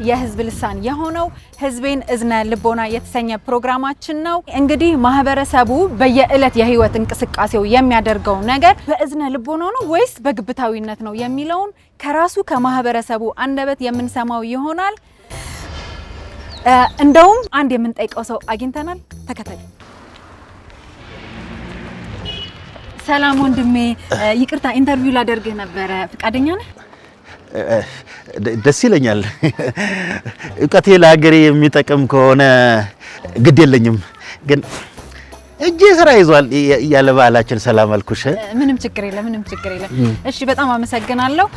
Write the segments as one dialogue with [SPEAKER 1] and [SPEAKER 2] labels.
[SPEAKER 1] የህዝብ ልሳን የሆነው ህዝቤን እዝነ ልቦና የተሰኘ ፕሮግራማችን ነው። እንግዲህ ማህበረሰቡ በየዕለት የህይወት እንቅስቃሴው የሚያደርገው ነገር በእዝነ ልቦና ነው ወይስ በግብታዊነት ነው የሚለውን ከራሱ ከማህበረሰቡ አንደበት የምንሰማው ይሆናል። እንደውም አንድ የምንጠይቀው ሰው አግኝተናል። ተከተል። ሰላም ወንድሜ፣ ይቅርታ interview ላደርግህ ነበረ። ፈቃደኛ ነህ?
[SPEAKER 2] ደስ ይለኛል። እውቀቴ ለሀገሬ የሚጠቅም ከሆነ ግድ የለኝም። ግን እጄ ስራ ይዟል። ያለ ባህላችን ሰላም አልኩሽ።
[SPEAKER 1] ምንም ችግር የለም፣ ምንም ችግር የለም። እሺ፣ በጣም አመሰግናለሁ።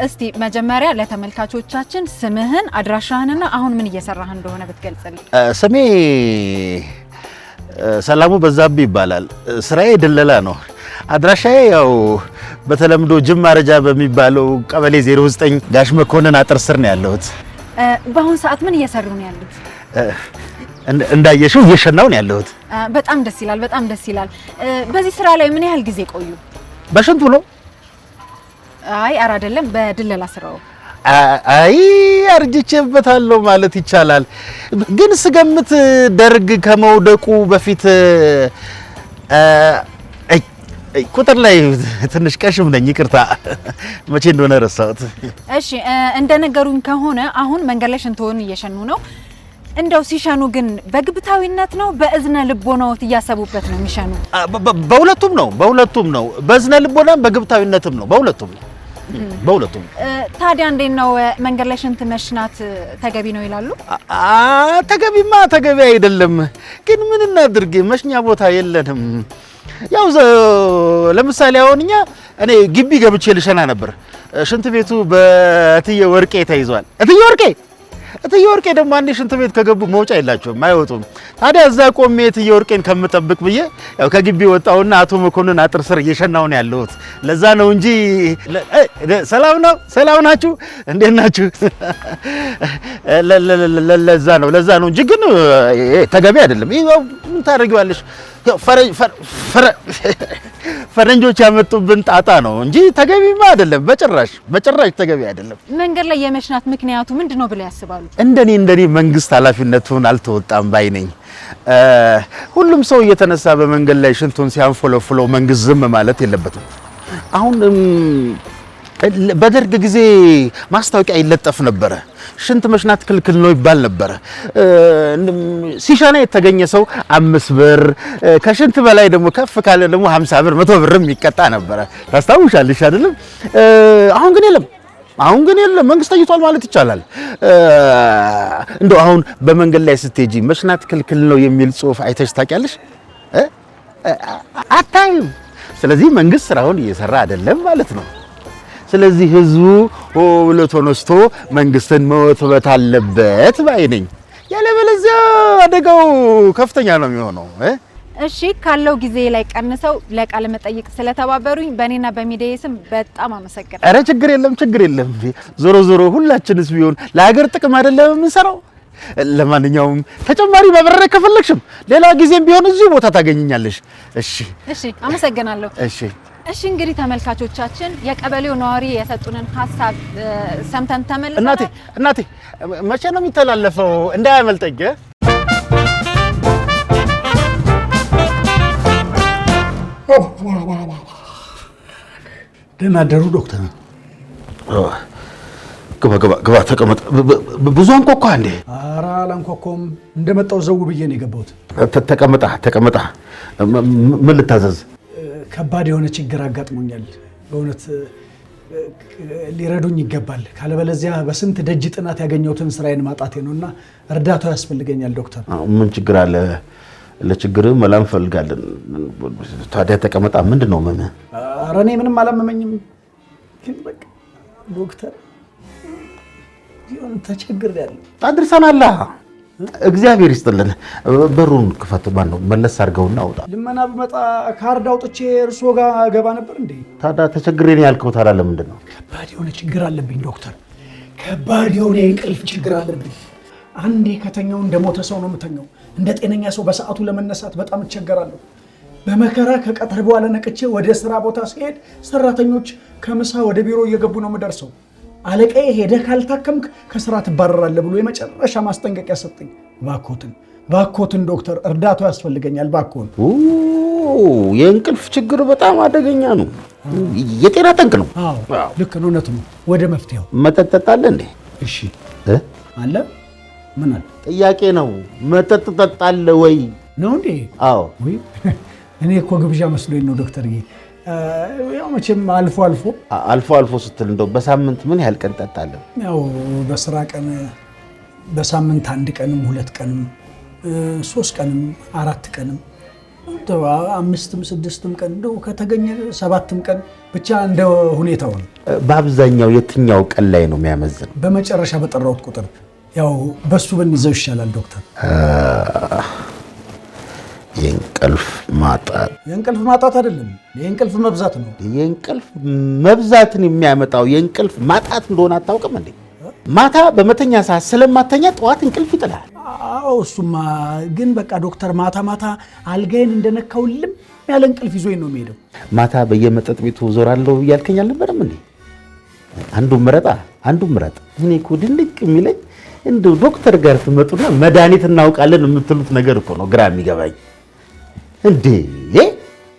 [SPEAKER 1] እስቲ መጀመሪያ ለተመልካቾቻችን ስምህን፣ አድራሻህንና አሁን ምን እየሰራህ እንደሆነ ብትገልጽልኝ።
[SPEAKER 2] ስሜ ሰላሙ በዛብህ ይባላል። ስራዬ ድለላ ነው። አድራሻዬ ያው በተለምዶ ጅማ ረጃ በሚባለው ቀበሌ 09 ጋሽ መኮንን አጥር ስር ነው ያለሁት።
[SPEAKER 1] በአሁን ሰዓት ምን እየሰሩ ነው ያሉት?
[SPEAKER 2] እንዳየሽው እየሸናው ነው ያለሁት።
[SPEAKER 1] በጣም ደስ ይላል፣ በጣም ደስ ይላል። በዚህ ስራ ላይ ምን ያህል ጊዜ ቆዩ?
[SPEAKER 2] በሽንቱ ነው?
[SPEAKER 1] አይ ኧረ አይደለም፣ በድለላ ስራው።
[SPEAKER 2] አይ አርጅቼበታለሁ ማለት ይቻላል። ግን ስገምት ደርግ ከመውደቁ በፊት፣ ቁጥር ላይ ትንሽ ቀሽም ነኝ፣ ይቅርታ፣ መቼ እንደሆነ ረሳሁት።
[SPEAKER 1] እሺ፣ እንደነገሩኝ ከሆነ አሁን መንገድ ላይ ሽንትዎን እየሸኑ ነው። እንደው ሲሸኑ ግን በግብታዊነት ነው በእዝነ ልቦናዎት እያሰቡበት ነው የሚሸኑ?
[SPEAKER 2] በሁለቱም ነው፣ በሁለቱም ነው። በእዝነ ልቦናም በግብታዊነትም ነው። በሁለቱም ነው፣ በሁለቱም።
[SPEAKER 1] ታዲያ እንዴት ነው፣ መንገድ ላይ ሽንት መሽናት ተገቢ ነው ይላሉ?
[SPEAKER 2] ተገቢማ ተገቢ አይደለም። ግን ምን እናድርግ፣ መሽኛ ቦታ የለንም። ያው ለምሳሌ አሁን እኔ ግቢ ገብቼ ልሸና ነበር። ሽንት ቤቱ በእትዬ ወርቄ ተይዟል። እትዬ ወርቄ፣ እትዬ ወርቄ ደግሞ አንዴ ሽንት ቤት ከገቡ መውጫ የላቸውም፣ አይወጡም። ታዲያ እዛ ቆሜ እትዬ ወርቄን ከምጠብቅ ብዬ ያው ከግቢ ወጣሁና አቶ መኮንን አጥር ስር እየሸናሁ ነው ያለሁት። ለዛ ነው እንጂ። ሰላም ነው፣ ሰላም ናችሁ? እንዴት ናችሁ? ለዛ ነው፣ ለዛ ነው እንጂ ግን ተገቢ አይደለም። ምን ታደርጊዋለሽ? ፈረንጆች ያመጡብን ጣጣ ነው እንጂ ተገቢማ አይደለም። በጭራሽ፣ በጭራሽ ተገቢ አይደለም።
[SPEAKER 1] መንገድ ላይ የመሽናት ምክንያቱ ምንድን ነው ብለው ያስባሉ?
[SPEAKER 2] እንደኔ መንግስት ኃላፊነቱን አልተወጣም ባይ ነኝ። ሁሉም ሰው እየተነሳ በመንገድ ላይ ሽንቱን ሲያንፎለፍለው መንግስት ዝም ማለት የለበትም። አሁን በደርግ ጊዜ ማስታወቂያ ይለጠፍ ነበረ። ሽንት መሽናት ክልክል ነው ይባል ነበረ። ሲሸና የተገኘ ሰው 5 ብር፣ ከሽንት በላይ ደግሞ ከፍ ካለ ደግሞ 50 ብር፣ 100 ብርም ይቀጣ ነበረ። ታስታውሻለሽ አይደለም? አሁን ግን የለም። አሁን ግን የለም። መንግስት ተኝቷል ማለት ይቻላል። እንደው አሁን በመንገድ ላይ ስትሄጂ መሽናት ክልክል ነው የሚል ጽሑፍ አይተሽ ታውቂያለሽ? አታይም። ስለዚህ መንግስት ስራውን እየሰራ አይደለም ማለት ነው። ስለዚህ ህዝቡ ሆ ብሎ ተነስቶ መንግስትን መወትወት አለበት ባይ ነኝ። ያለበለዚያ አደጋው ከፍተኛ ነው የሚሆነው።
[SPEAKER 1] እሺ፣ ካለው ጊዜ ላይ ቀንሰው ለቃለ መጠይቅ ስለተባበሩኝ በእኔና በሚዲያዬ ስም በጣም አመሰግናለሁ።
[SPEAKER 2] ኧረ ችግር የለም፣ ችግር የለም። ዞሮ ዞሮ ሁላችንስ ቢሆን ለሀገር ጥቅም አይደለም የምንሰራው። ለማንኛውም ተጨማሪ ማብራሪያ ከፈለግሽም ሌላ ጊዜም ቢሆን እዚሁ ቦታ ታገኝኛለሽ። እሺ።
[SPEAKER 1] እሺ፣ አመሰግናለሁ።
[SPEAKER 2] እሺ።
[SPEAKER 1] እሺ፣ እንግዲህ ተመልካቾቻችን የቀበሌው ነዋሪ የሰጡንን ሀሳብ ሰምተን ተመልሰናል።
[SPEAKER 2] እናቴ፣ እናቴ፣ መቼ ነው የሚተላለፈው? እንዳያመልጠኝ።
[SPEAKER 3] ደህና አደሩ ዶክተር።
[SPEAKER 2] ግባ፣ ግባ፣ ግባ፣ ተቀመጥ። ብዙ አንኳኳ እንዴ?
[SPEAKER 3] ኧረ አላንኳኳም። እንደመጣው ዘው ብዬ ነው የገባሁት።
[SPEAKER 2] ተቀመጣ፣ ተቀመጣ። ምን ልታዘዝ?
[SPEAKER 3] ከባድ የሆነ ችግር አጋጥሞኛል። በእውነት ሊረዱኝ ይገባል። ካለበለዚያ በስንት ደጅ ጥናት ያገኘሁትን ስራዬን ማጣቴ ነው እና እርዳታው ያስፈልገኛል ዶክተር።
[SPEAKER 2] ምን ችግር አለ? ለችግር መላ እንፈልጋለን። ታዲያ ተቀመጣ። ምንድን ነው ህመምህ?
[SPEAKER 3] ኧረ እኔ ምንም አላመመኝም፣ ግን በቃ ዶክተር የሆነ ተቸግሬያለሁ።
[SPEAKER 2] አድርሰናላ። እግዚአብሔር ይስጥልን። በሩን ክፈት። ማነው መለስ አድርገውና አውጣ።
[SPEAKER 3] ልመና ብመጣ ካርድ አውጥቼ እርስዎ ጋር ገባ ነበር እንዴ?
[SPEAKER 2] ታዲያ ተቸግሬ ነው ያልከው ታዲያ ለምንድን ነው?
[SPEAKER 3] ከባድ የሆነ ችግር አለብኝ ዶክተር። ከባድ የሆነ የእንቅልፍ ችግር አለብኝ። አንዴ ከተኛው እንደ ሞተ ሰው ነው የምተኛው። እንደ ጤነኛ ሰው በሰዓቱ ለመነሳት በጣም እቸገራለሁ። በመከራ ከቀትር በኋላ ነቅቼ ወደ ስራ ቦታ ስሄድ ሰራተኞች ከምሳ ወደ ቢሮ እየገቡ ነው የምደርሰው። አለቃዬ ሄደህ ካልታከምክ ከስራ ትባረራለህ ብሎ የመጨረሻ ማስጠንቀቂያ ሰጠኝ። ባኮትን ባኮትን ዶክተር እርዳታው ያስፈልገኛል ባኮን።
[SPEAKER 2] የእንቅልፍ ችግር በጣም አደገኛ ነው፣ የጤና ጠንቅ ነው።
[SPEAKER 3] አዎ ልክ ነው፣ እውነት ነው። ወደ መፍትሄው።
[SPEAKER 2] መጠጥ ጠጣለህ እንዴ?
[SPEAKER 3] እሺ አለ ምን አለ?
[SPEAKER 2] ጥያቄ ነው። መጠጥ ጠጣለህ ወይ
[SPEAKER 3] ነው እንዴ?
[SPEAKER 2] አዎ።
[SPEAKER 3] ወይ እኔ እኮ ግብዣ መስሎኝ ነው ዶክተርዬ። ያው መቼም አልፎ አልፎ።
[SPEAKER 2] አልፎ አልፎ ስትል እንደው በሳምንት ምን ያህል ቀን ጠጣለህ?
[SPEAKER 3] ያው በስራ ቀን በሳምንት አንድ ቀንም ሁለት ቀንም ሶስት ቀንም አራት ቀንም አምስትም ስድስትም ቀን እንደው ከተገኘ ሰባትም ቀን ብቻ እንደ ሁኔታው ነው።
[SPEAKER 2] በአብዛኛው የትኛው ቀን ላይ ነው የሚያመዝነው?
[SPEAKER 3] በመጨረሻ በጠራሁት ቁጥር ያው በሱ ብንይዘው ይሻላል ዶክተር።
[SPEAKER 2] የእንቅልፍ ማጣት።
[SPEAKER 3] የእንቅልፍ ማጣት አይደለም፣ የእንቅልፍ መብዛት ነው።
[SPEAKER 2] የእንቅልፍ መብዛትን የሚያመጣው የእንቅልፍ ማጣት እንደሆነ አታውቅም እንዴ? ማታ በመተኛ ሰዓት ስለማተኛ ጠዋት እንቅልፍ ይጥላል።
[SPEAKER 3] አዎ እሱማ ግን በቃ ዶክተር ማታ ማታ አልጋዬን እንደነካው ልም ያለ እንቅልፍ ይዞኝ ነው የሚሄደው።
[SPEAKER 2] ማታ በየመጠጥ ቤቱ ዞራለሁ እያልከኝ አልነበረም እንዴ? አንዱ ምረጣ፣ አንዱ ምረጥ። እኔ እኮ ድንቅ የሚለኝ እንደው ዶክተር ጋር ትመጡና መድኃኒት እናውቃለን የምትሉት ነገር እኮ ነው ግራ የሚገባኝ። እንዴ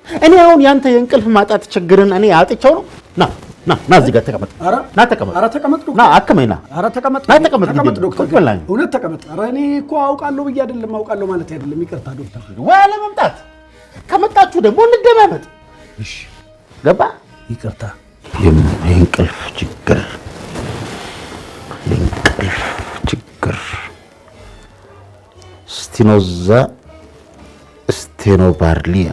[SPEAKER 2] እኔ አሁን ያንተ የእንቅልፍ ማጣት ችግርን እኔ አጥቻው ነው? ና ና ና፣ እዚህ ጋር ተቀመጥ። ና ተቀመጥ።
[SPEAKER 3] ኧረ ተቀመጥ ዶክተር።
[SPEAKER 2] ና አክመኝ። ና
[SPEAKER 3] ኧረ ተቀመጥ።
[SPEAKER 2] ና ተቀመጥ።
[SPEAKER 3] ተቀመጥ ዶክተር፣
[SPEAKER 2] ቁጭ በል።
[SPEAKER 3] እውነት ተቀመጥ። ኧረ እኔ እኮ አውቃለሁ ብዬ አይደለም፣ አውቃለሁ ማለት አይደለም። ይቅርታ ዶክተር።
[SPEAKER 2] ወይ አለመምጣት፣ ከመጣችሁ ደግሞ እንደማመጥ።
[SPEAKER 3] እሺ
[SPEAKER 2] ገባ?
[SPEAKER 3] ይቅርታ።
[SPEAKER 2] የእንቅልፍ ችግር፣ የእንቅልፍ ችግር ስቲኖዛ ስቴኖባርሊያ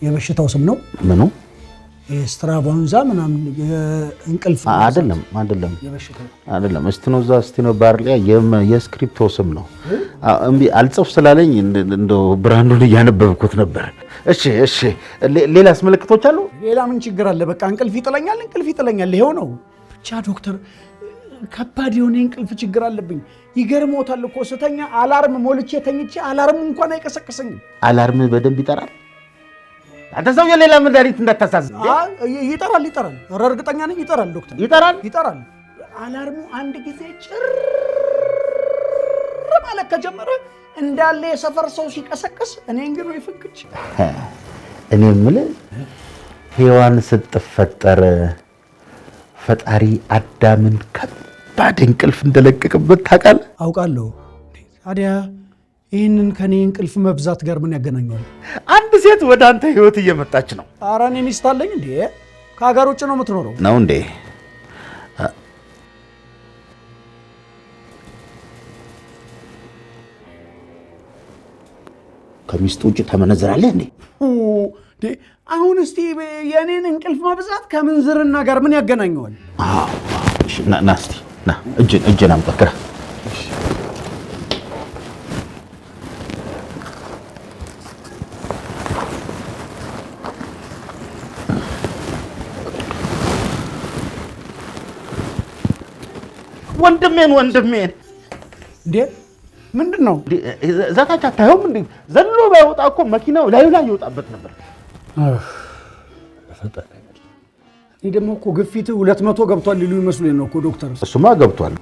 [SPEAKER 3] የበሽታው ስም ነው።
[SPEAKER 2] ምኑ?
[SPEAKER 3] ስትራቫንዛ ምናምን የእንቅልፍ
[SPEAKER 2] አይደለም፣ አይደለም፣ አይደለም። ስቲኖዛ ስቴኖባርሊያ የስክሪፕቶ ስም ነው። እምቢ አልጽፍ ስላለኝ እንደው ብራንዱን እያነበብኩት ነበር። እሺ፣ እሺ። ሌላስ ምልክቶች አሉ?
[SPEAKER 3] ሌላ ምን ችግር አለ? በቃ እንቅልፍ ይጥለኛል፣ እንቅልፍ ይጥለኛል። ይሄው ነው ብቻ ዶክተር፣ ከባድ የሆነ የእንቅልፍ ችግር አለብኝ። ይገርሞታል እኮ ስተኛ alarm ሞልቼ ተኝቼ alarm ኡ እንኳን አይቀሰቅሰኝም።
[SPEAKER 2] alarm በደንብ ይጠራል? አንተ ሰውዬ ሌላ መድኃኒት እንዳታሳዝ።
[SPEAKER 3] ይጠራል፣ ይጠራል። ኧረ እርግጠኛ ነኝ ይጠራል ዶክተር።
[SPEAKER 2] ይጠራል፣
[SPEAKER 3] ይጠራል። alarm ኡ አንድ ጊዜ ጭር ማለት ከጀመረ እንዳለ የሰፈር ሰው ሲቀሰቅስ እኔን ግን ወይ ፍንክች።
[SPEAKER 2] እኔ የምልህ ሔዋን ስትፈጠር ፈጣሪ አዳምን ከባድ እንቅልፍ እንደለቀቀበት ታውቃለህ?
[SPEAKER 3] አውቃለሁ። ታዲያ ይህንን ከኔ እንቅልፍ መብዛት ጋር ምን ያገናኘዋል?
[SPEAKER 2] አንድ ሴት ወደ አንተ ህይወት እየመጣች ነው።
[SPEAKER 3] ኧረ እኔ ሚስት አለኝ እንዴ? ከሀገር ውጭ ነው የምትኖረው።
[SPEAKER 2] ነው እንዴ? ከሚስት ውጭ ተመነዝራለህ እንዴ?
[SPEAKER 3] አሁን እስቲ የእኔን እንቅልፍ መብዛት ከምንዝርና ጋር ምን ያገናኘዋል?
[SPEAKER 2] ና እስቲ ና፣ እጅን አምጣ። ግራ ወንድሜን ወንድሜን
[SPEAKER 3] እንዴ ምንድን ነው?
[SPEAKER 2] እዛ ታች አታየውም እንዴ? ዘሎ ባይወጣ እኮ መኪናው ላዩ ላይ ይወጣበት ነበር።
[SPEAKER 3] እኔ ደግሞ እኮ ግፊትህ 200 ገብቷል ሊሉ ይመስሉኝ ነው እኮ ዶክተር።
[SPEAKER 2] እሱማ ገብቷል።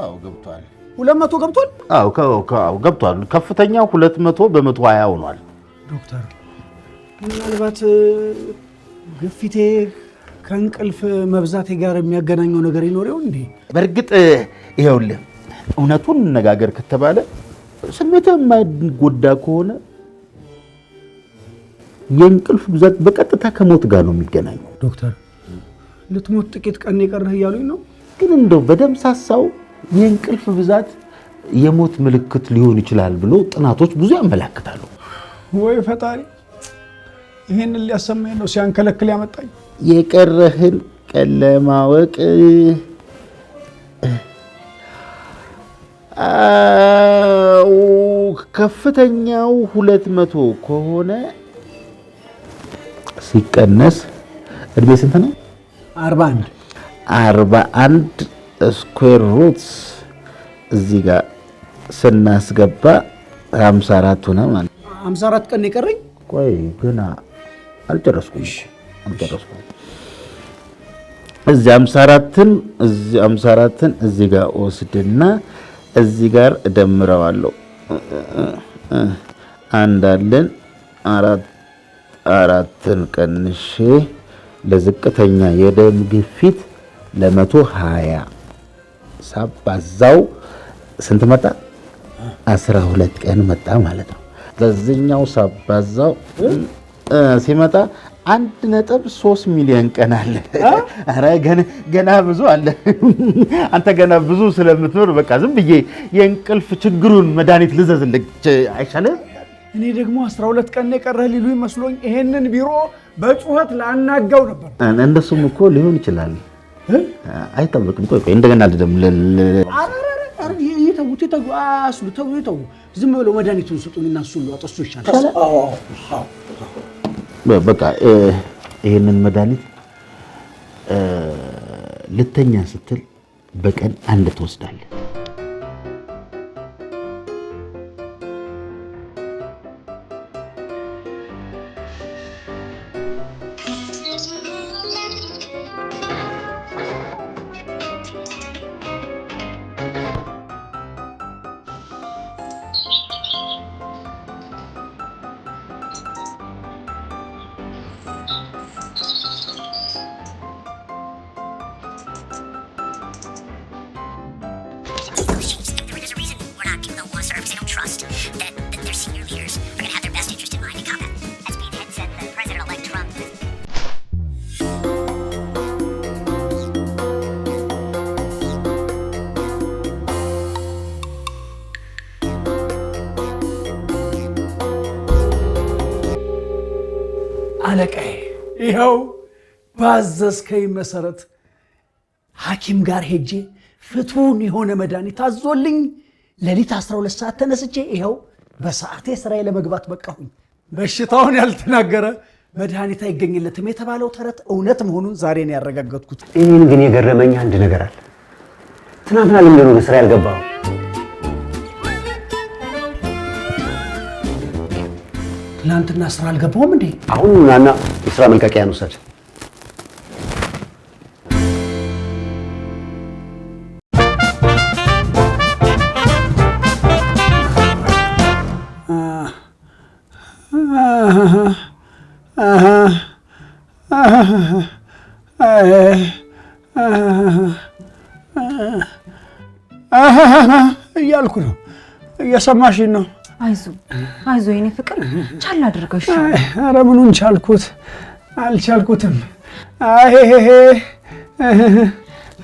[SPEAKER 2] አዎ ገብቷል።
[SPEAKER 3] 200 ገብቷል?
[SPEAKER 2] አዎ ገብቷል። ከፍተኛው 200 በ120 ሆኗል።
[SPEAKER 3] ዶክተር ምናልባት ግፊቴ ከእንቅልፍ መብዛቴ ጋር የሚያገናኘው ነገር ይኖር ይሆን እንዴ?
[SPEAKER 2] በእርግጥ ይኸውልህ እውነቱን እንነጋገር ከተባለ ስሜትህ የማይጎዳ ከሆነ የእንቅልፍ ብዛት በቀጥታ ከሞት ጋር ነው የሚገናኘው።
[SPEAKER 3] ዶክተር ልትሞት ጥቂት ቀን የቀረህ እያሉኝ ነው።
[SPEAKER 2] ግን እንደው በደምሳሳው የእንቅልፍ ብዛት የሞት ምልክት ሊሆን ይችላል ብሎ ጥናቶች ብዙ ያመላክታሉ።
[SPEAKER 3] ወይ ፈጣሪ ይሄንን ሊያሰማኝ ነው ሲያንከለክል ያመጣኝ።
[SPEAKER 2] የቀረህን ቀን ለማወቅ ከፍተኛው 200 ከሆነ ሲቀነስ እድሜ ስንት ነው?
[SPEAKER 3] 41።
[SPEAKER 2] 41 square root እዚህ ጋር ስናስገባ 54 ሆነ ማለት ነው።
[SPEAKER 3] 54 ቀን የቀረኝ?
[SPEAKER 2] ቆይ ገና አልጨረስኩም አልጨረስኩም። እዚህ 54ን እዚህ 54ን እዚህ ጋር ወስድና እዚህ ጋር እደምረዋለሁ። አንድ አለን፣ አራት አራትን ቀንሼ ለዝቅተኛ የደም ግፊት ለ120 ሳባዛው ስንት መጣ? 12 ቀን መጣ ማለት ነው። ለዚህኛው ሳባዛው ሲመጣ 1.3 ሚሊዮን ቀን አለ። ኧረ ገና ብዙ አለ። አንተ ገና ብዙ ስለምትኖር በቃ ዝም ብዬ የእንቅልፍ ችግሩን መድኃኒት ልዘዝልህ አይሻልም?
[SPEAKER 3] እኔ ደግሞ 12 ቀን የቀረህ ሊሉ ይመስሎኝ ይሄንን ቢሮ በጩኸት ላናጋው ነበር።
[SPEAKER 2] እንደሱም እኮ ሊሆን ይችላል፣ አይጠበቅም። ቆይ ቆይ እንደገና ልደም።
[SPEAKER 3] ይተዉት፣ ይተዉ፣ አያስሉ፣ ተው፣ ይተዉ። ዝም ብለው መድኃኒቱን ስጡኝና እሱን ልዋጥ፣ እሱ ይሻላል።
[SPEAKER 2] በቃ ይሄንን መድኃኒት ልተኛ ስትል በቀን አንድ ትወስዳለህ።
[SPEAKER 4] There's a reason we're not people don't want to serve because they don't trust that their senior leaders are going to have their best interest in mind in combat. As Pete Hegseth, the President-elect Trump.
[SPEAKER 3] አለቃዬ፣ ይኸው ባዘዝከኝ መሰረት ሐኪም ጋር ሄጄ ፍቱን የሆነ መድኃኒት አዞልኝ ሌሊት 12 ሰዓት ተነስቼ ይኸው በሰዓቴ ስራዬ ለመግባት በቃሁኝ። በሽታውን ያልተናገረ መድኃኒት አይገኝለትም የተባለው ተረት እውነት መሆኑን ዛሬ ነው ያረጋገጥኩት።
[SPEAKER 5] እኔን ግን የገረመኝ አንድ ነገር አለ። ትናንትና ለምንድን ነው ስራ ያልገባው?
[SPEAKER 3] ትናንትና ስራ አልገባሁም እንዴ?
[SPEAKER 5] አሁን ናና የስራ መልቀቂያን ውሰድ።
[SPEAKER 3] እያልኩ ነው። እየሰማሽኝ ነው?
[SPEAKER 1] አይዞ አይዞ የኔ ፍቅር፣ ቻል አድርገሽ።
[SPEAKER 3] ኧረ ምኑን ቻልኩት? አልቻልኩትም። አይ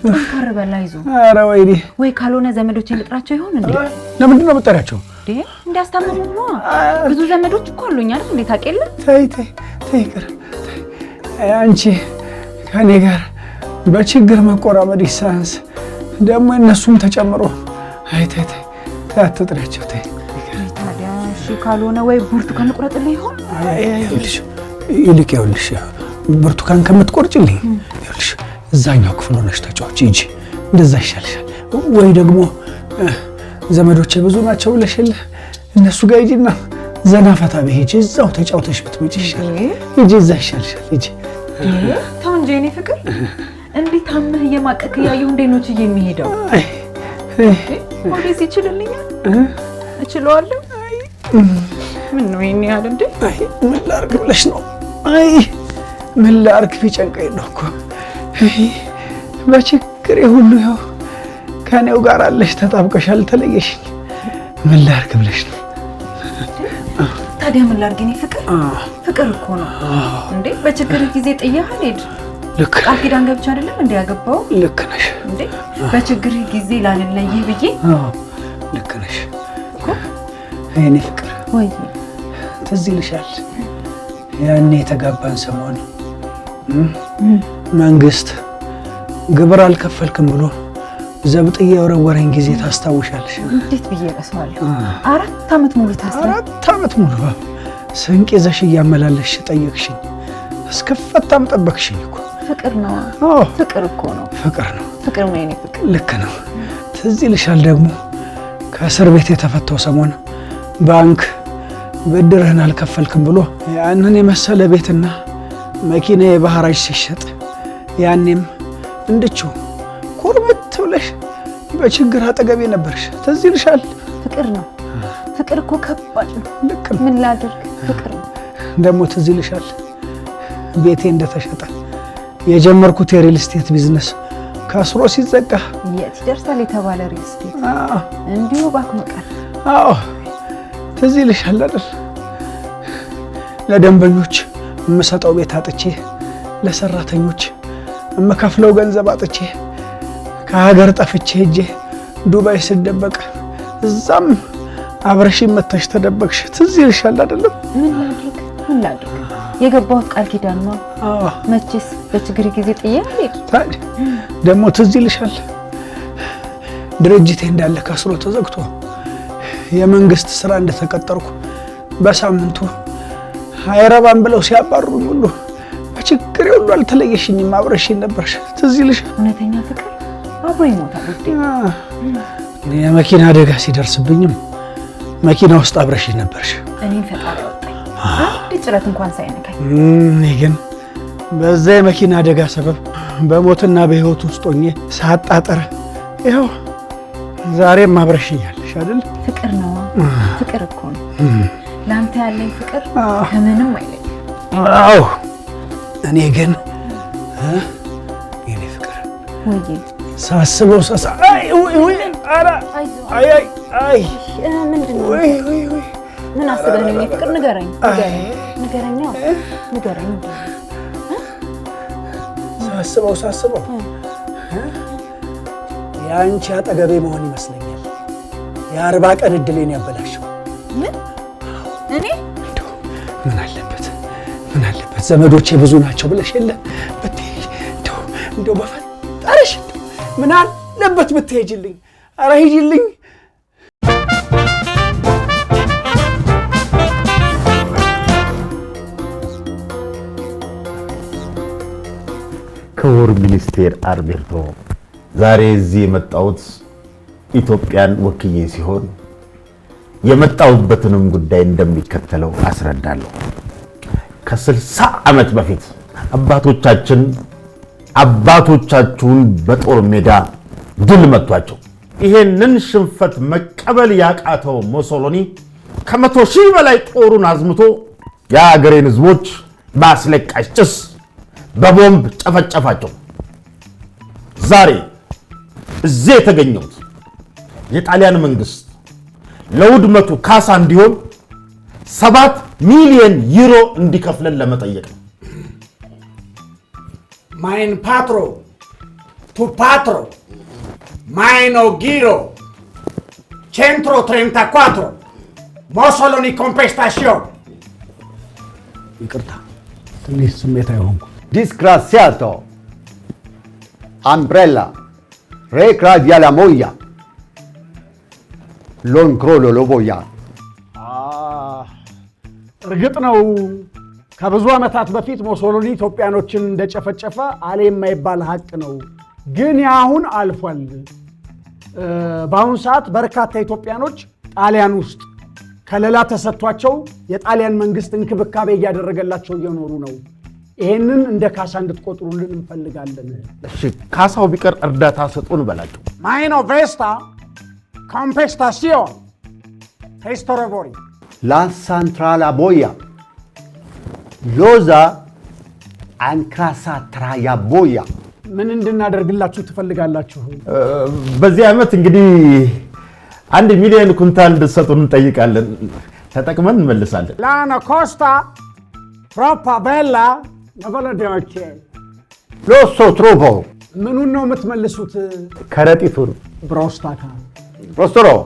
[SPEAKER 1] ጠንከር በል፣ አይዞ።
[SPEAKER 3] ኧረ ወይኔ!
[SPEAKER 1] ወይ ካልሆነ ዘመዶችን ልጥራቸው ይሆን እንዴ?
[SPEAKER 3] ለምንድን ነው የምጠሪያቸው?
[SPEAKER 1] እንዴ እንዲያስታምሙ ነዋ። ብዙ ዘመዶች እኮ አሉኝ አይደል እንዴ? ታውቂ የለ?
[SPEAKER 3] ተይ ተይ ተይ፣ ይቅር። አንቺ ከኔ ጋር በችግር መቆራመድ ሳያንስ ደግሞ እነሱም ተጨምሮ። አይ ተይ ተይ ተይ፣ አትጥሪያቸው፣ ተይ።
[SPEAKER 1] ታዲያ እሺ፣ ካልሆነ ወይ ብርቱካን ልቁረጥልህ ይሆን?
[SPEAKER 3] ይኸውልሽ፣ ይልቅ ይኸውልሽ፣ ብርቱካን ከምትቆርጭልኝ ይኸውልሽ እዛኛው ክፍል ሆነሽ ተጫወቺ ሂጂ፣ እንደዛ ይሻልሻል። ወይ ደግሞ ዘመዶቼ ብዙ ናቸው ብለሽ የለ እነሱ ጋር ሂጂና ዘና ፈታ በይ ሂጂ፣ እዛው ተጫውተሽ ብትመጪ ይሻላል። ሂጂ፣ እዛ ይሻልሻል፣ ሂጂ።
[SPEAKER 1] ተው እንጂ የኔ ፍቅር፣ እንዲህ ታመህ እየማቀክ እያየሁ እንዴት ነው ችዬ የሚሄደው? ወደዚህ ይችልልኛል? እችለዋለሁ። ምን ነው ይሄን ያህል እንዴ?
[SPEAKER 3] አይ ምን ላድርግ ብለሽ ነው? አይ ምን ላድርግ ቢጨንቀኝ ነው እኮ። አይ በችግሬ ሁሉ ይኸው ከእኔው ጋር አለሽ፣ ተጣብቀሽ አልተለየሽኝ። ምን ላድርግ ብለሽ ነው?
[SPEAKER 1] ታዲያ ምን ላድርግ የኔ ፍቅር? ፍቅር እኮ ነው እንዴ። በችግር ጊዜ ጥዬህ አልሄድ።
[SPEAKER 3] ልክ
[SPEAKER 1] ቃል ኪዳን ገብቼ አይደለም እንዴ ያገባው?
[SPEAKER 3] ልክ ነሽ
[SPEAKER 1] እንዴ በችግር ጊዜ ላልለይህ ብዬ።
[SPEAKER 3] ልክ ነሽ የእኔ ፍቅር።
[SPEAKER 1] ወይ
[SPEAKER 3] ትዝ ይልሻል ያኔ የተጋባን ሰሞን መንግስት ግብር አልከፈልክም ብሎ ዘብጥያ የወረወረኝ ጊዜ ታስታውሻለሽ?
[SPEAKER 1] እንዴት ብዬ እረሳዋለሁ? 4 ዓመት ሙሉ ታስረ
[SPEAKER 3] 4 ዓመት ሙሉ ስንቅ ይዘሽ እያመላለስሽ ጠየቅሽኝ፣ እስክፈታም ጠበቅሽኝ እኮ።
[SPEAKER 1] ፍቅር ነው፣ ፍቅር እኮ ነው።
[SPEAKER 3] ፍቅር ነው፣
[SPEAKER 1] ፍቅር ነው የኔ ፍቅር።
[SPEAKER 3] ልክ ነው። ትዝ ይልሻል ደግሞ ከእስር ቤት የተፈታው ሰሞን ባንክ ብድርህን አልከፈልክም ብሎ ያንን የመሰለ ቤትና መኪና የባህራጅ ሲሸጥ ያኔም እንድችው ኮርምት ብለሽ በችግር አጠገቤ ነበርሽ። ትዝ ይልሻል?
[SPEAKER 1] ፍቅር ነው። ፍቅር እኮ ከባድ ነው።
[SPEAKER 3] ልክ ነው።
[SPEAKER 1] ምን ላድርግ? ፍቅር ነው።
[SPEAKER 3] ደግሞ ትዝ ይልሻል ቤቴ እንደተሸጠ የጀመርኩት የ real estate business ከስሮ ሲዘጋ
[SPEAKER 1] የት ይደርሳል የተባለ real estate እንዲሁ ባክኖ ቀረ።
[SPEAKER 3] አዎ፣ ትዝ ይልሻል አይደል? ለደንበኞች የምሰጠው ቤት አጥቼ፣ ለሰራተኞች የምከፍለው ገንዘብ አጥቼ፣ ከሀገር ጠፍቼ ሄጄ ዱባይ ስደበቅ እዛም አብረሽኝ መተሽ ተደበቅሽ። ትዝ ይልሻል አይደለም?
[SPEAKER 1] ምን ላድርግ? ምን ላድርግ? የገባሁት ቃል ኪዳን ነው። መቼስ በችግር ጊዜ ጥዬ አልሄድ።
[SPEAKER 3] ታዲያ ደግሞ ትዝ ይልሻል ድርጅቴ እንዳለ ከስሮ ተዘግቶ የመንግስት ስራ እንደተቀጠርኩ በሳምንቱ አይረባም ብለው ሲያባርሩኝ ሁሉ በችግሬ ሁሉ አልተለየሽኝም፣ አብረሽኝ ነበርሽ። ትዝ ይልሻል?
[SPEAKER 1] እውነተኛ ፍቅር አብሮ ይሞታል ውዴ።
[SPEAKER 3] የመኪና አደጋ ሲደርስብኝም መኪና ውስጥ አብረሽኝ ነበርሽ።
[SPEAKER 1] እኔን ፈጣሪ ያወጣኝ አንድ ጭረት እንኳን ሳይነካኝ።
[SPEAKER 3] እኔ ግን በዛ የመኪና አደጋ ሰበብ በሞትና በሕይወት ውስጥ ሆኜ ሳጣጥር ይኸው ዛሬም አብረሽኛለሽ አይደል?
[SPEAKER 1] ፍቅር ነው፣ ፍቅር እኮ ነው። ለአንተ ያለኝ ፍቅር ከምንም አይለኝም።
[SPEAKER 3] አዎ፣ እኔ ግን የኔ ፍቅር
[SPEAKER 1] ወይ
[SPEAKER 3] ሳስበው ሳሳ አይ ውይ ውይ ኧረ አይ አይ አይ
[SPEAKER 1] ምንድን ነው?
[SPEAKER 3] ውይ ውይ ውይ
[SPEAKER 1] ምን አስበህ ነው የኔ ፍቅር? ንገረኝ፣ ንገረኝ፣ ንገረኛ፣ ንገረኝ። ምንድን ነው?
[SPEAKER 3] ሳስበው ሳስበው የአንቺ አጠገቤ መሆን ይመስለኛል የ40 ቀን እድሌን ያበላሸው።
[SPEAKER 1] ምን? እኔ
[SPEAKER 3] እንደው ምን አለበት ምን አለበት ዘመዶቼ ብዙ ናቸው ብለሽ የለ ብትሄጂ፣ እንደው እንደው በፈጠረሽ እንደው ምን አለበት ብትሄጂልኝ። ኧረ ሂጂልኝ።
[SPEAKER 2] ክቡር ሚኒስቴር አልቤርቶ፣ ዛሬ እዚህ የመጣሁት ኢትዮጵያን ወክዬ ሲሆን የመጣሁበትንም ጉዳይ እንደሚከተለው አስረዳለሁ። ከ60 ዓመት በፊት አባቶቻችን አባቶቻችሁን በጦር ሜዳ ድል መቷቸው። ይሄንን ሽንፈት መቀበል ያቃተው ሞሶሎኒ ከ100,000 በላይ ጦሩን አዝምቶ የአገሬን ሕዝቦች በአስለቃሽ ጭስ በቦምብ ጨፈጨፋቸው። ዛሬ እዚህ የተገኘሁት የጣሊያን መንግስት ለውድመቱ ካሳ እንዲሆን 7 ሚሊዮን ዩሮ እንዲከፍለን ለመጠየቅ ነው።
[SPEAKER 6] Mein patro, tu patro, maino giro, centro 34, Mussolini compensation.
[SPEAKER 3] ይቅርታ ትንሽ ስሜታዊ ሆንኩ።
[SPEAKER 5] Disgraziato! Umbrella! Recradia la moia! Loncrolo lo voia!
[SPEAKER 3] እርግጥ ነው ከብዙ ዓመታት በፊት ሞሶሎኒ ኢትዮጵያኖችን እንደጨፈጨፈ አሌ የማይባል ሀቅ ነው። ግን የአሁን አልፏል። በአሁኑ ሰዓት በርካታ ኢትዮጵያኖች ጣሊያን ውስጥ ከለላ ተሰጥቷቸው የጣሊያን መንግስት እንክብካቤ እያደረገላቸው እየኖሩ ነው። ይሄንን እንደ ካሳ እንድትቆጥሩልን እንፈልጋለን።
[SPEAKER 2] እሺ፣ ካሳው ቢቀር እርዳታ ስጡን በላቸው።
[SPEAKER 6] Maino vesta, compensation, testorovori.
[SPEAKER 5] La centrala boia! Loza ancrasa traia boia!
[SPEAKER 3] ምን እንድናደርግላችሁ ትፈልጋላችሁ?
[SPEAKER 2] በዚህ ዓመት እንግዲህ 1 ሚሊዮን ኩንታል እንድትሰጡን እንጠይቃለን። ተጠቅመን እንመልሳለን።
[SPEAKER 6] Lana costa, troppa bella, navoladoce.
[SPEAKER 5] Losso trovo!
[SPEAKER 3] ምኑን ነው የምትመልሱት?
[SPEAKER 2] ከረጢቱን።
[SPEAKER 3] ብሮስታካ
[SPEAKER 5] Rostoro!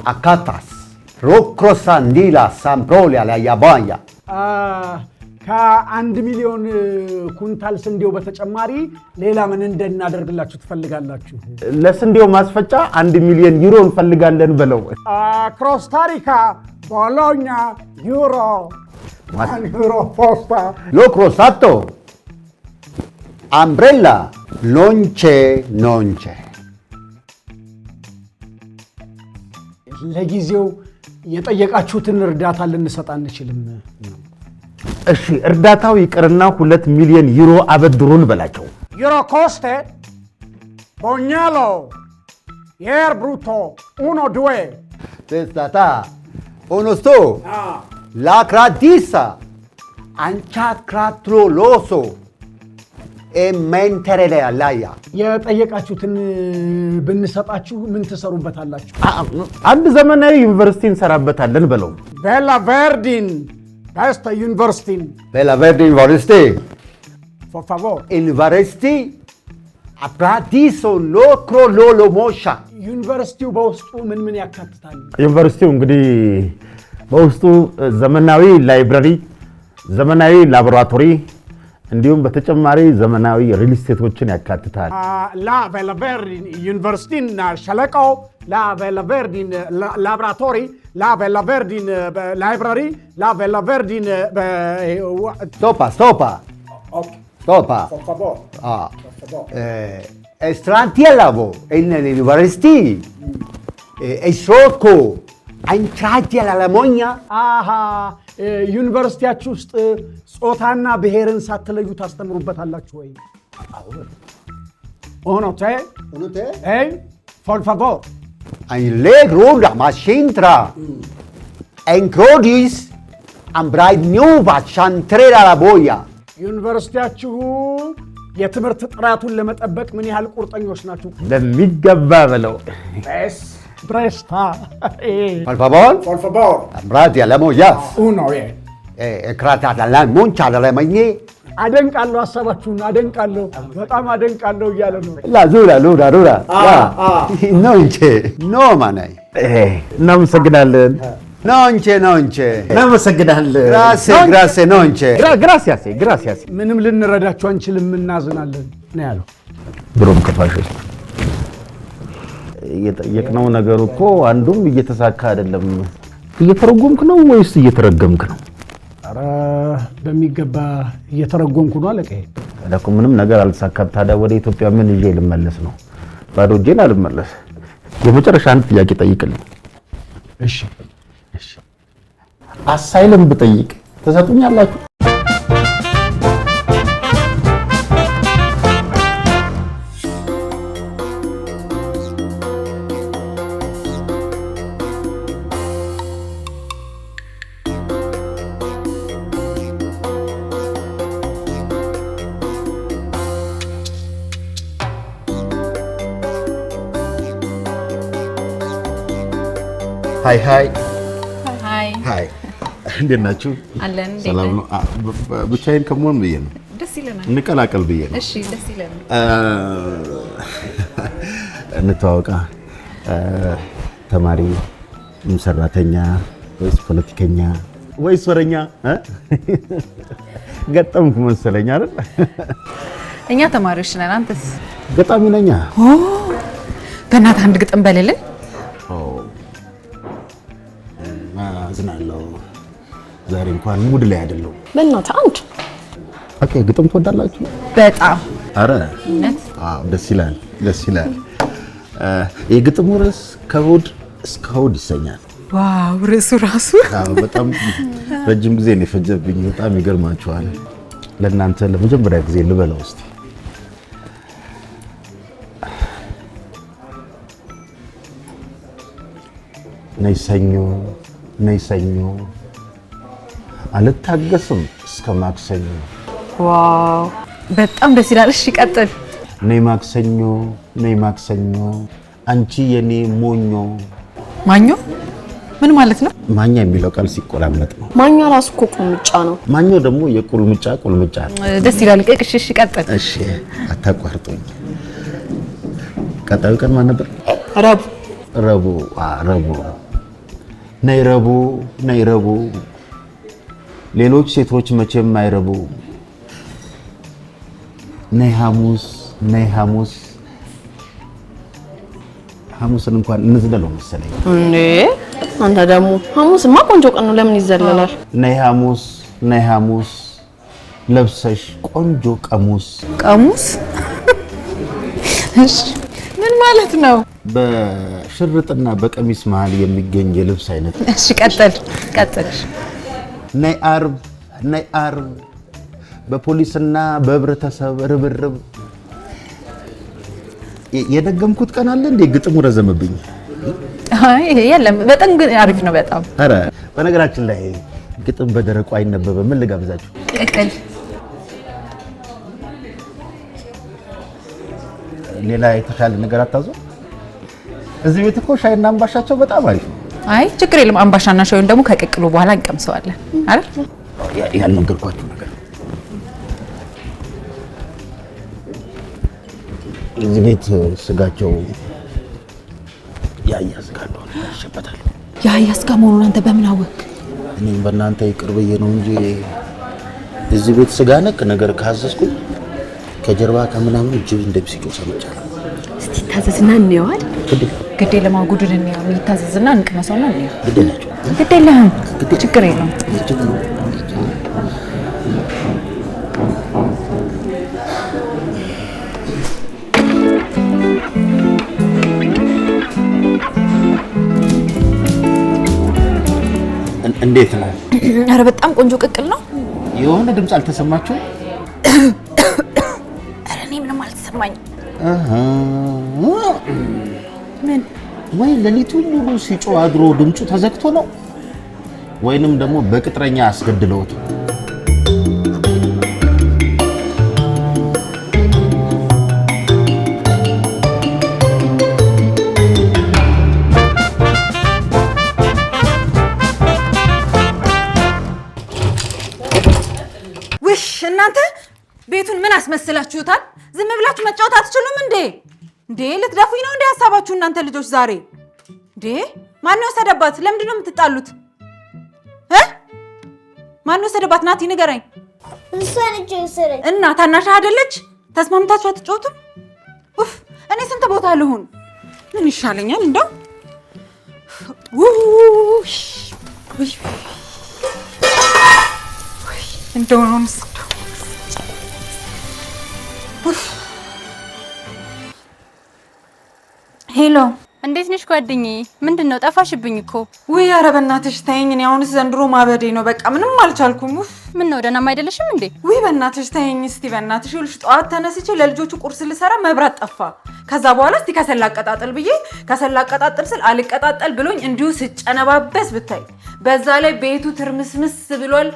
[SPEAKER 5] Acatas! Rocrosandila Samprolia la Yabaya!
[SPEAKER 3] ከ1 ሚሊዮን ኩንታል ስንዴው በተጨማሪ ሌላ ምን እንድናደርግላችሁ ትፈልጋላችሁ?
[SPEAKER 2] ለስንዴው ማስፈጫ 1 ሚሊዮን ዩሮ እንፈልጋለን በለው።
[SPEAKER 6] Crostarica, Bologna, euro, euro posta.
[SPEAKER 5] Lo crosato! Umbrella! Nonce nonce!
[SPEAKER 3] ለጊዜው የጠየቃችሁትን እርዳታ ልንሰጥ አንችልም።
[SPEAKER 2] እሺ፣ እርዳታው ይቅርና 2 ሚሊዮን ዩሮ አበድሩን በላቸው።
[SPEAKER 6] Euro coste Bognalo Yer brutto uno due
[SPEAKER 5] Testata onosto ላክራዲሳ አንቻክራትሮሎሶ ኤሜንተሬላያ።
[SPEAKER 3] የጠየቃችሁትን ብንሰጣችሁ ምን ትሰሩበታላችሁ?
[SPEAKER 2] አንድ ዘመናዊ ዩኒቨርሲቲ እንሰራበታለን በለው።
[SPEAKER 6] Bella Verdin besta ዩኒቨርሲቲን።
[SPEAKER 5] ቤላ ቨርዲ ዩኒቨርሲቲ።
[SPEAKER 6] Por favor.
[SPEAKER 5] ዩኒቨርሲቲ አፕራዲሶ ሎክሮሎሎሞሻ።
[SPEAKER 3] ዩኒቨርሲቲው በውስጡ ምን ምን ያካትታል?
[SPEAKER 2] ዩኒቨርሲቲው እንግዲህ በውስጡ ዘመናዊ library፣ ዘመናዊ ላቦራቶሪ እንዲሁም በተጨማሪ ዘመናዊ real estate ኦችን ያካትታል።
[SPEAKER 6] La Bella Verdin ዩኒቨርሲቲን ሸለቆ፣ La Bella Verdin ላብራቶሪ፣ La Bella Verdin library፣ La Bella Verdin።
[SPEAKER 5] Stoppa, stoppa, stoppa.
[SPEAKER 6] Por favor.
[SPEAKER 5] Estrantielavo in ዩኒቨርሲቲ ኤስሮኮ አንቻቲያላላሞኛ።
[SPEAKER 3] አሃ፣ ዩኒቨርሲቲያችሁ ውስጥ ጾታና ብሔርን ሳትለዩ ታስተምሩበታላችሁ ወይ?
[SPEAKER 6] Uno te ኤይ por favor.
[SPEAKER 5] Allegroda Machintra Encrodis Ambragnova Chantrera la boia.
[SPEAKER 3] ዩኒቨርሲቲያችሁ የትምህርት ጥራቱን ለመጠበቅ ምን ያህል ቁርጠኞች ናችሁ?
[SPEAKER 2] በሚገባ በለው።
[SPEAKER 3] ብሬስታ።
[SPEAKER 5] Por favor.
[SPEAKER 6] Por favor.
[SPEAKER 5] Ambratia la moia.
[SPEAKER 6] Uno ዬ
[SPEAKER 5] Cratata la moncha la magne.
[SPEAKER 3] አደንቃለሁ፣ ሀሳባችሁን አደንቃለሁ፣ በጣም አደንቃለሁ እያለ ነው።
[SPEAKER 5] La dura, dura, dura. Non c'è. No manai.
[SPEAKER 2] እናመሰግናለን።
[SPEAKER 5] Non c'è, non c'è.
[SPEAKER 2] እናመሰግናለን።
[SPEAKER 5] Grazie, grazie, non c'è.
[SPEAKER 2] Gracias, gracias.
[SPEAKER 3] ምንም ልንረዳችሁ አንችልም፣ እናዝናለን ነው ያለው።
[SPEAKER 2] ድሮም ከፋሽስት የጠየቅነው ነገር እኮ አንዱም እየተሳካ አይደለም። እየተረጎምክ ነው ወይስ እየተረገምክ ነው?
[SPEAKER 3] ኧረ በሚገባ እየተረጎምኩ ነው አለቃዬ።
[SPEAKER 2] ታዲያ እኮ ምንም ነገር አልተሳካም። ታዲያ ወደ ኢትዮጵያ ምን ይዤ ልመለስ ነው? ባዶ እጄን አልመለስ። የመጨረሻ አንድ ጥያቄ ጠይቅልኝ።
[SPEAKER 3] እሺ።
[SPEAKER 2] Asylum ብጠይቅ ትሰጡኛላችሁ? Hi, hi.
[SPEAKER 1] Hi.
[SPEAKER 2] Hi፣ እንዴት ናችሁ?
[SPEAKER 1] አለን። እንዴት
[SPEAKER 2] ሰላም
[SPEAKER 1] ነህ?
[SPEAKER 2] ነው? ብቻዬን ከመሆን ብዬ ነው።
[SPEAKER 1] ደስ ይለናል።
[SPEAKER 2] እንቀላቀል ብዬ ነው።
[SPEAKER 1] እሺ፣ ደስ ይለናል።
[SPEAKER 2] እንተዋወቃ። ተማሪ፣ ሰራተኛ ወይስ ፖለቲከኛ ወይስ ወረኛ? እ? ገጠምኩ መሰለኝ አይደል?
[SPEAKER 1] እኛ ተማሪዎች ነን። አንተስ?
[SPEAKER 2] ገጣሚ ነኛ።
[SPEAKER 1] በእናትህ አንድ ግጥም በልልን።
[SPEAKER 2] አዝናለሁ። ዛሬ እንኳን mood ላይ አይደለሁም።
[SPEAKER 7] በእናትህ አንድ።
[SPEAKER 2] Okay፣ ግጥም ትወዳላችሁ?
[SPEAKER 1] በጣም።
[SPEAKER 2] አረ
[SPEAKER 1] እውነት?
[SPEAKER 2] አዎ፣ ደስ ይላል፣ ደስ ይላል። የግጥሙ ርዕስ ከሆድ እስከ ሆድ ይሰኛል።
[SPEAKER 1] Wow፣ ርዕሱ ራሱ።
[SPEAKER 2] አዎ፣ በጣም ረጅም ጊዜ ነው የፈጀብኝ። በጣም ይገርማችኋል። ለእናንተ ለመጀመሪያ ጊዜ ልበለው እስቲ። ነይ ሰኞ፣ ነይ ሰኞ፣ አልታገስም እስከ ማክሰኞ።
[SPEAKER 1] Wow፣ በጣም ደስ ይላል። እሺ ቀጥል።
[SPEAKER 2] ነይ ማክሰኞ፣ ነይ ማክሰኞ፣ አንቺ የኔ ሞኞ።
[SPEAKER 1] ማኞ ምን ማለት ነው?
[SPEAKER 2] ማኛ የሚለው ቃል ሲቆላመጥ ነው።
[SPEAKER 7] ማኛ ራሱ እኮ ቁልምጫ ነው።
[SPEAKER 2] ማኞ ደግሞ የቁልምጫ ቁልምጫ ነው።
[SPEAKER 1] ደስ ይላል። እሺ እሺ ቀጥል።
[SPEAKER 2] እሺ፣ አታቋርጡኝ። ቀጣዩ ቀን ማን ነበር?
[SPEAKER 7] ረቡዕ።
[SPEAKER 2] ረቡዕ። ረቡዕ፣ ነይ ረቡዕ፣ ነይ ረቡዕ፣ ሌሎች ሴቶች መቼም አይረቡ። ነይ ሐሙስ፣ ነይ ሐሙስ፣ ሐሙስን እንኳን እንዝለለው መሰለኝ።
[SPEAKER 7] እንዴ አንተ ደግሞ፣ ሐሙስማ ቆንጆ ቀን ነው። ለምን ይዘለላል?
[SPEAKER 2] ነይ ሐሙስ፣ ነይ ሐሙስ፣ ለብሰሽ ቆንጆ ቀሙስ።
[SPEAKER 1] ቀሙስ? እሺ፣ ምን ማለት ነው?
[SPEAKER 2] በሽርጥና በቀሚስ መሃል የሚገኝ የልብስ አይነት።
[SPEAKER 1] እሺ ቀጥል ቀጥል።
[SPEAKER 2] ነይ አርብ፣ ነይ አርብ፣ በፖሊስና በህብረተሰብ ርብርብ። የደገምኩት ቀን አለ እንዴ? ግጥሙ ረዘመብኝ።
[SPEAKER 1] አይ የለም፣ በጣም ግን አሪፍ ነው በጣም።
[SPEAKER 2] ኧረ በነገራችን ላይ ግጥም በደረቁ አይነበብም። ምን ልጋብዛችሁ?
[SPEAKER 1] ቅቅል።
[SPEAKER 2] ሌላ የተሻለ ነገር አታዙ? እዚህ ቤት እኮ ሻይና አምባሻቸው በጣም አሪፍ ነው።
[SPEAKER 1] አይ ችግር የለም። አምባሻና ሻዩን ደግሞ ከቅቅሉ በኋላ እንቀምሰዋለን አይደል?
[SPEAKER 2] ያልነገርኳችሁ ነገር እዚህ ቤት ስጋቸው የአህያ ስጋ እንደሆነ ይሸበታል።
[SPEAKER 1] የአህያ ስጋ መሆኑን አንተ በምን አወቅ?
[SPEAKER 2] እኔም በእናንተ ይቅር ብዬ ነው እንጂ እዚህ ቤት ስጋ ነክ ነገር ካዘዝኩኝ ከጀርባ ከምናምን ጅብ እንደሚስጮህ ሰምቻለሁ።
[SPEAKER 7] እስቲ ታዘዝና እንየው አይደል?
[SPEAKER 1] ግድ የለም ጉዱን እንየው። ይታዘዝና እንቅመሰውና እንየው።
[SPEAKER 2] ግድ የላችሁም?
[SPEAKER 1] ግድ የለህም። ችግር የለውም።
[SPEAKER 2] እንዴት ነው?
[SPEAKER 1] ኧረ በጣም ቆንጆ ቅቅል ነው።
[SPEAKER 2] የሆነ ድምፅ አልተሰማችሁም?
[SPEAKER 1] ኧረ እኔ ምንም አልተሰማኝም።
[SPEAKER 2] ምን ወይ ሌሊቱን ሙሉ ሲጮህ አድሮ ድምፁ ተዘግቶ ነው፣ ወይንም ደግሞ በቅጥረኛ አስገድለውት።
[SPEAKER 1] ውሽ እናንተ ቤቱን ምን አስመስላችሁታል? ዝም ብላችሁ መጫወት አትችሉም እንዴ? እንዴ ልትደፉኝ ነው እንዴ ሀሳባችሁ እናንተ ልጆች ዛሬ? እንዴ ማን ወሰደባት? ለምንድን ነው የምትጣሉት? ማን ወሰደባት? ናቲ ንገረኝ።
[SPEAKER 8] እሷ ነች የወሰደች።
[SPEAKER 1] እና ታናሽ አይደለች? ተስማምታችሁ አትጫወቱም? ኡፍ እኔ ስንት ቦታ ልሁን? ምን ይሻለኛል እንደው። ውይ እንደው ነው። Hello፣
[SPEAKER 9] እንዴት ነሽ ጓደኛዬ? ምንድን ነው ጠፋሽብኝ እኮ።
[SPEAKER 1] ውይ ኧረ በእናትሽ ተይኝ። እኔ አሁንስ ዘንድሮ ማበዴ ነው። በቃ ምንም አልቻልኩም። ኡፍ
[SPEAKER 9] ምን ነው ደህናም አይደለሽም እንዴ?
[SPEAKER 1] ውይ በእናትሽ ተይኝ እስቲ በእናትሽ። ይኸውልሽ ጠዋት ተነስቼ ለልጆቹ ቁርስ ልሰራ መብራት ጠፋ። ከዛ በኋላ እስቲ ከሰል አቀጣጥል ብዬ ከሰል አቀጣጥል ስል አልቀጣጠል ብሎኝ እንዲሁ ስጨነባበስ ብታይ። በዛ ላይ ቤቱ ትርምስምስ ብሏል።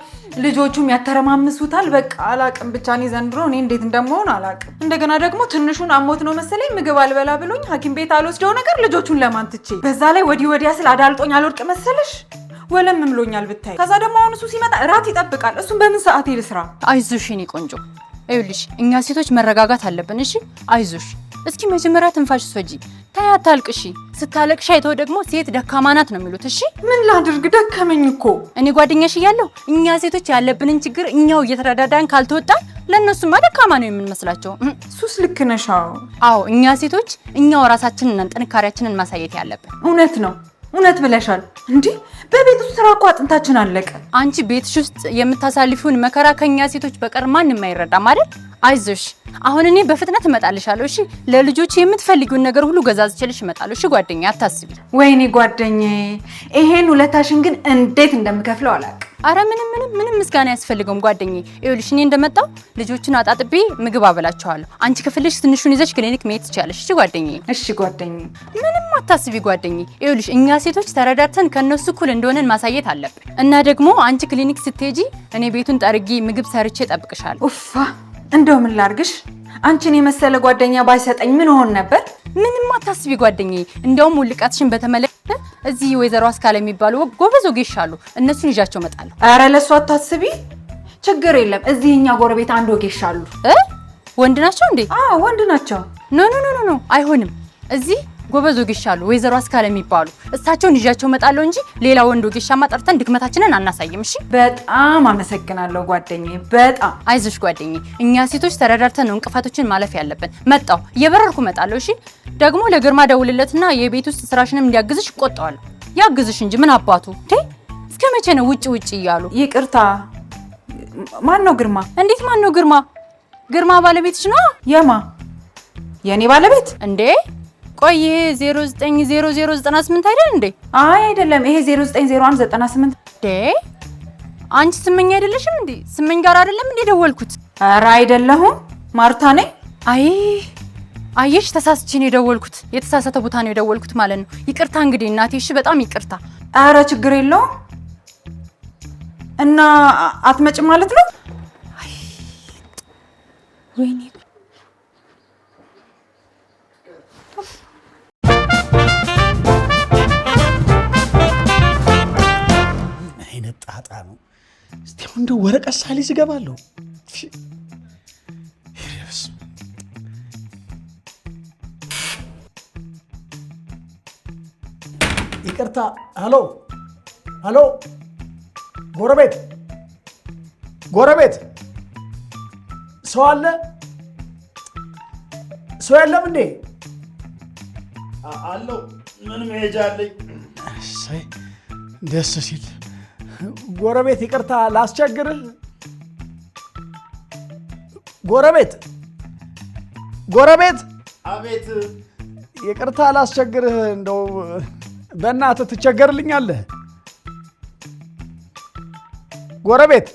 [SPEAKER 1] ልጆቹም ያተረማምሱታል። በቃ አላቅም ብቻ እኔ ዘንድሮ እኔ እንዴት እንደምሆን አላቅም። እንደገና ደግሞ ትንሹን አሞት ነው መሰለኝ ምግብ አልበላ ብሎኝ ሐኪም ቤት አልወስደው ነገር ልጆቹን ለማን ትቼ፣ በዛ ላይ ወዲህ ወዲያ ስል አዳልጦኝ አልወድቅ መሰለሽ ወለም ብሎኛል ብታይ። ከዛ ደግሞ አሁን እሱ ሲመጣ እራት ይጠብቃል። እሱን በምን ሰዓት ልስራ?
[SPEAKER 9] አይዞሽ የኔ ቆንጆ፣ ይኸውልሽ እኛ ሴቶች መረጋጋት አለብን። እሺ አይዞሽ። እስኪ መጀመሪያ ትንፋሽ ውሰጂ። ተይ አታልቅሺ። ስታለቅሺ አይተው ደግሞ ሴት ደካማ ናት ነው የሚሉት። እሺ
[SPEAKER 1] ምን ላድርግ ደከመኝ እኮ።
[SPEAKER 9] እኔ ጓደኛሽ እያለሁ እኛ ሴቶች ያለብንን ችግር እኛው እየተረዳዳን ካልተወጣን ለእነሱማ ደካማ ነው የምንመስላቸው።
[SPEAKER 1] ሱስ ልክ ነሽ።
[SPEAKER 9] አዎ እኛ ሴቶች እኛው ራሳችንን ጥንካሬያችንን ማሳየት ያለብን።
[SPEAKER 1] እውነት ነው፣ እውነት ብለሻል። እንዴ በቤት ውስጥ ስራ እኮ አጥንታችን አለቀ።
[SPEAKER 9] አንቺ ቤትሽ ውስጥ የምታሳልፊውን መከራ ከኛ ሴቶች በቀር ማንም አይረዳም አይደል? አይዞሽ፣ አሁን እኔ በፍጥነት እመጣልሻለሁ። እሺ ለልጆች የምትፈልጊውን ነገር ሁሉ ገዛዝቼልሽ እመጣለሁ። እሺ ጓደኛዬ አታስቢ።
[SPEAKER 1] ወይኔ ጓደኛዬ፣ ይሄን ውለታሽን ግን እንዴት እንደምከፍለው አላውቅም።
[SPEAKER 9] አረ ምንም ምንም ምንም ምስጋና አያስፈልገውም ጓደኛዬ። ይኸውልሽ እኔ እንደመጣሁ ልጆቹን አጣጥቤ ምግብ አበላቸዋለሁ። አንቺ ከፈለግሽ ትንሹን ይዘሽ ክሊኒክ መሄድ ትችያለሽ። እሺ ጓደኛዬ።
[SPEAKER 1] እሺ ጓደኛዬ።
[SPEAKER 9] ምንም አታስቢ ጓደኛዬ። ይኸውልሽ እኛ ሴቶች ተረዳድተን ከነሱ እኩል እንደሆነን ማሳየት አለብን። እና ደግሞ አንቺ ክሊኒክ ስትሄጂ እኔ ቤቱን ጠርጌ ምግብ ሰርቼ እጠብቅሻለሁ።
[SPEAKER 1] ኡፋ እንደው ምን ላርግሽ? አንቺን የመሰለ ጓደኛ ባይሰጠኝ ምን ሆን ነበር?
[SPEAKER 9] ምንም አታስቢ ጓደኛዬ። እንደውም ውልቃትሽን በተመለከተ እዚህ ወይዘሮ አስካለ የሚባሉ ጎበዝ ወጌሻ አሉ። እነሱን ይዣቸው እመጣለሁ።
[SPEAKER 1] ኧረ ለእሱ አታስቢ፣ ችግር የለም። እዚህ እኛ ጎረቤት አንድ ወጌሻ አሉ።
[SPEAKER 9] ወንድ ናቸው እንዴ?
[SPEAKER 1] አዎ ወንድ ናቸው።
[SPEAKER 9] No no no no አይሆንም። እዚህ ጎበዝ ወጌሻ አሉ፣ ወይዘሮ አስካለ የሚባሉ። እሳቸውን ይዣቸው እመጣለሁ እንጂ ሌላ ወንድ ወጌሻማ ጠርተን ድክመታችንን አናሳይም። እሺ?
[SPEAKER 1] በጣም አመሰግናለሁ ጓደኛዬ፣ በጣም
[SPEAKER 9] አይዞሽ ጓደኛዬ። እኛ ሴቶች ተረዳድተን ነው እንቅፋቶችን ማለፍ ያለብን። መጣሁ፣ እየበረርኩ እመጣለሁ። እሺ? ደግሞ ለግርማ ደውልለትና የቤት ውስጥ ስራሽንም እንዲያግዝሽ እቆጣዋለሁ። ያግዝሽ እንጂ ምን አባቱ እንዴ! እስከ መቼ ነው ውጪ ውጪ እያሉ?
[SPEAKER 1] ይቅርታ፣ ማን ነው ግርማ?
[SPEAKER 9] እንዴት ማን ነው ግርማ? ግርማ ባለቤትሽ ነው?
[SPEAKER 1] የማ የኔ ባለቤት
[SPEAKER 9] እንዴ? ቆይ ይሄ 090098 አይደል እንዴ?
[SPEAKER 1] አይ አይደለም፣ ይሄ 090198።
[SPEAKER 9] እንዴ አንቺ ስመኝ አይደለሽም እንዴ? ስመኝ ጋር አይደለም እንዴ ደወልኩት?
[SPEAKER 1] ኧረ አይደለሁም፣ ማርታ ነኝ።
[SPEAKER 9] አይ አየሽ፣ ተሳስቼ ነው የደወልኩት። የተሳሳተ ቦታ ነው የደወልኩት ማለት ነው። ይቅርታ እንግዲህ እናቴ። እሺ፣ በጣም ይቅርታ።
[SPEAKER 1] አረ ችግር የለውም። እና አትመጭም ማለት ነው?
[SPEAKER 9] ወይኔ።
[SPEAKER 3] ምን አይነት ጣጣ ነው? እስቲ አሁን እንደው ወረቀት ሳልይዝ እገባለሁ። በስመ አብ። ይቅርታ። Hello hello፣ ጎረቤት ጎረቤት፣ ሰው አለ? ሰው የለም እንዴ?
[SPEAKER 2] አለው። ምን መሄጃ አለኝ?
[SPEAKER 3] እሰይ ደስ ሲል። ጎረቤት ይቅርታ ላስቸግርህ። ጎረቤት ጎረቤት፣
[SPEAKER 2] አቤት።
[SPEAKER 3] ይቅርታ ላስቸግርህ። እንደው በእናትህ ትቸገርልኛለህ? ጎረቤት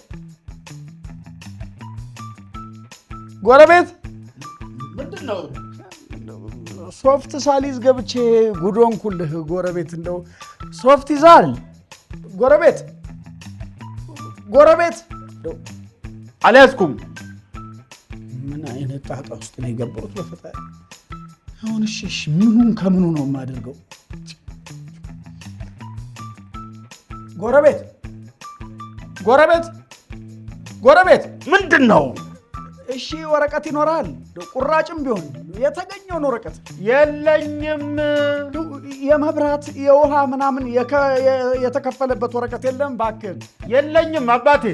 [SPEAKER 3] ጎረቤት፣
[SPEAKER 2] ምንድን ነው?
[SPEAKER 3] ሶፍት ሳልይዝ ገብቼ ጉድ ሆንኩልህ። ጎረቤት እንደው ሶፍት ይዛል? ጎረቤት ጎረቤት፣
[SPEAKER 2] አልያዝኩም።
[SPEAKER 3] ምን አይነት ጣጣ ውስጥ ነው የገባሁት? በፈጣሪ፣ አሁን እሺ እሺ፣ ምኑን ከምኑ ነው የማደርገው? ጎረቤት ጎረቤት ጎረቤት፣
[SPEAKER 2] ምንድን ነው?
[SPEAKER 3] እሺ ወረቀት ይኖራል? ቁራጭም ቢሆን የተገኘውን ወረቀት።
[SPEAKER 2] የለኝም።
[SPEAKER 3] የመብራት የውሃ ምናምን የተከፈለበት ወረቀት የለም? እባክህን።
[SPEAKER 2] የለኝም አባቴ።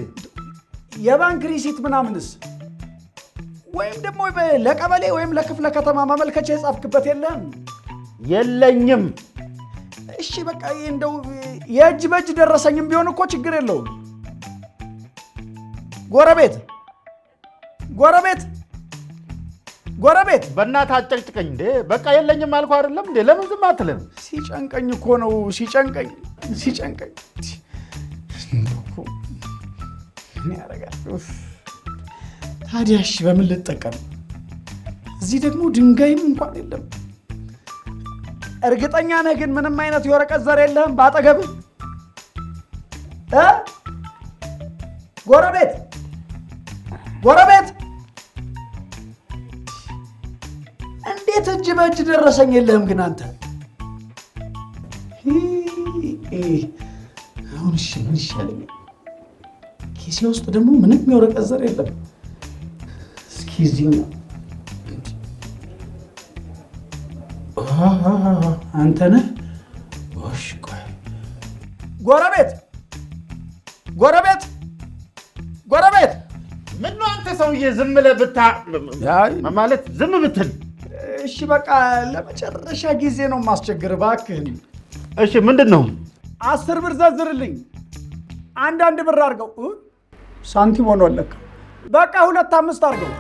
[SPEAKER 3] የባንክ receipt ምናምንስ? ወይም ደግሞ ለቀበሌ ወይም ለክፍለ ከተማ ማመልከቻ የጻፍክበት የለም?
[SPEAKER 2] የለኝም።
[SPEAKER 3] እሺ በቃ ይሄ እንደው የእጅ በእጅ ደረሰኝም ቢሆን እኮ ችግር የለውም። ጎረቤት ጎረቤት ጎረቤት፣
[SPEAKER 2] በእናትህ አጨቅጭቀኝ እንዴ! በቃ የለኝም አልኩህ አይደለም እንዴ? ለምን ዝም አትልም?
[SPEAKER 3] ሲጨንቀኝ እኮ ነው፣ ሲጨንቀኝ ሲጨንቀኝ። እንደው እኮ ምን ያደርጋል? ኡፍ። ታዲያ እሺ በምን ልጠቀም? እዚህ ደግሞ ድንጋይም እንኳን የለም። እርግጠኛ ነህ ግን ምንም አይነት የወረቀት ዘር የለህም በአጠገብህ? እ? ጎረቤት ጎረቤት፣ እንዴት እጅ በእጅ ደረሰኝ የለህም ግን አንተ? አሁን እሺ ምን ይሻለኛል? ኪሴ ውስጥ ደግሞ ምንም የወረቀት ዘር የለም። እስኪ እዚህኛው፣ አንተ ነህ? እሺ ቆይ። ጎረቤት ጎረቤት ጎረቤት፣
[SPEAKER 2] ምን ነው አንተ ሰውዬ ዝም ብለህ ብታ ማለት ዝም ብትል።
[SPEAKER 3] እሺ በቃ ለመጨረሻ ጊዜ ነው የማስቸግር፣ እባክህን።
[SPEAKER 2] እሺ ምንድን ነው?
[SPEAKER 3] 10 ብር ዘርዝርልኝ። አንዳንድ ብር አድርገው። ሳንቲም ሆኗል ለካ። በቃ ሁለት አምስት አድርገው።